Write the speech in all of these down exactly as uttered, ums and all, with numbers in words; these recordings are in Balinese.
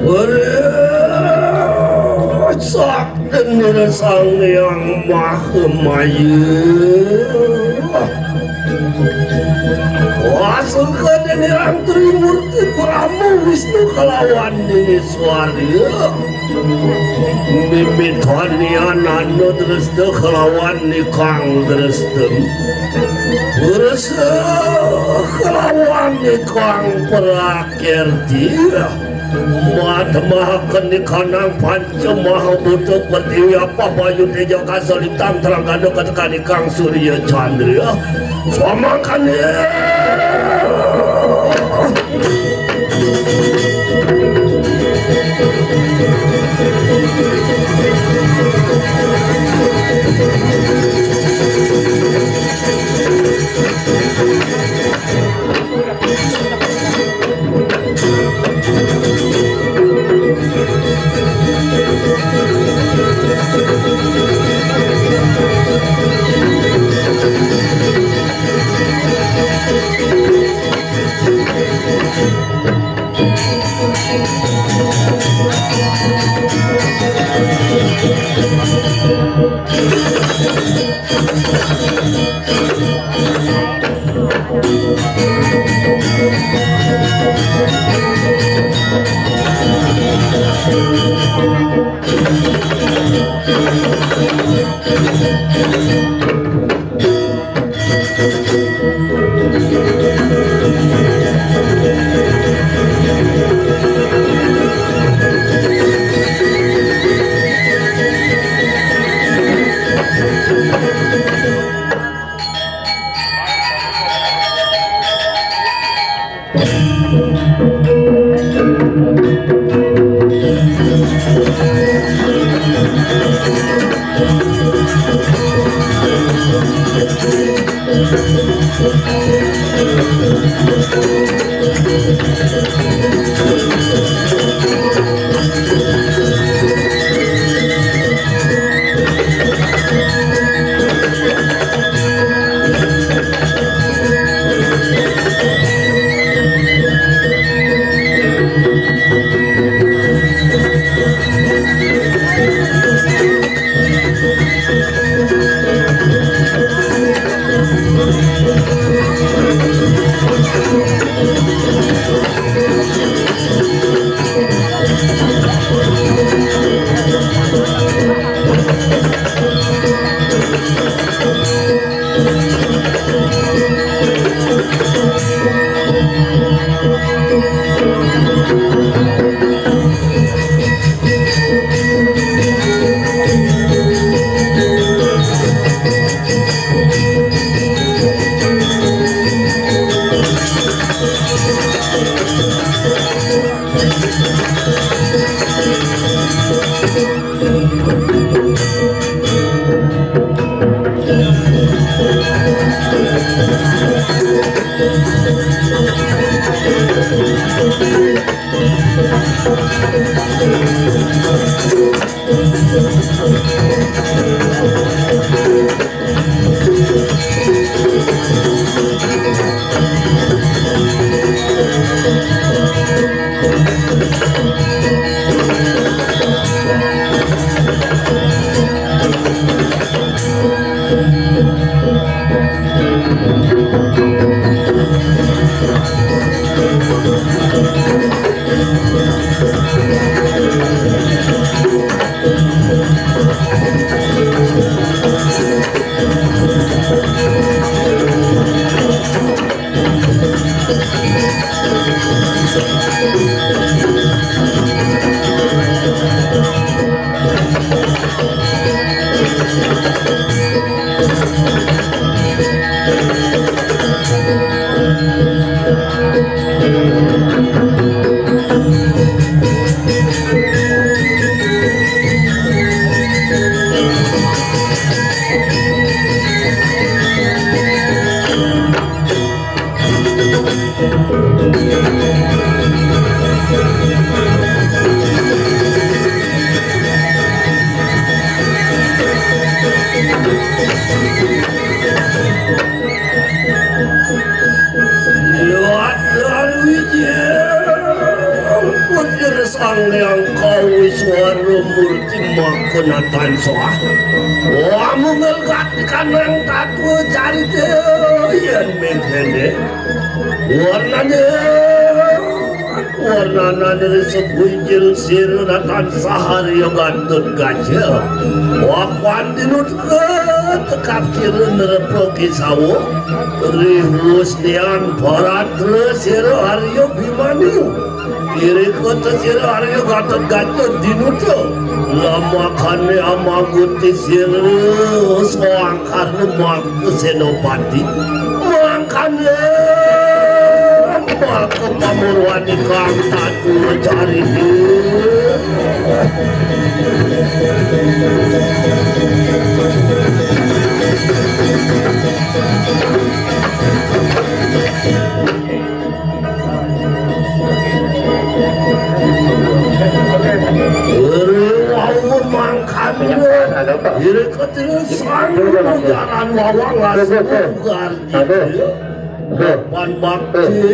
Wéréh, sakti nira Sang Hyang Maha Maya. Wah, sangka nirang Trimurti Brahma Wisnu kalawan Nini Swarya. Mimitan nian anu dresta kalawan nikang dresta. Dresta kalawan nikang prakerti. Matemahaken nikanang panca maha buta pertiwi, apah, bayu, teja, kasa, lintang, terang, ganda, ketekan, nikang, surya, candra. Pamangkane. Swara murti mangkonatan soah. Wah, mungel gati kanang tatwa carita yén mengkéné. Warnané, warnané ri sebuijil sira natan saharya Gatotkaca. Wah, pandinut tekap sira nerepa kisawa. Rihus nian paratra sira Arya Bimanyu. Irika ta sira Arya Gatotkaca dinuta. Lamakané amaguti sira soang karna mangka senopati. Mangkané maka pamurwanikang tatwa carita. Ere wau mangkana. Ere ketira sang jaran wawang lasung ugar gitu. Pan bakti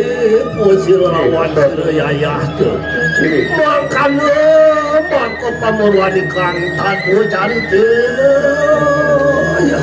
pusir lawan sira yayah tu. Mangkana maka pamurwanikang tatwa carita. Ya.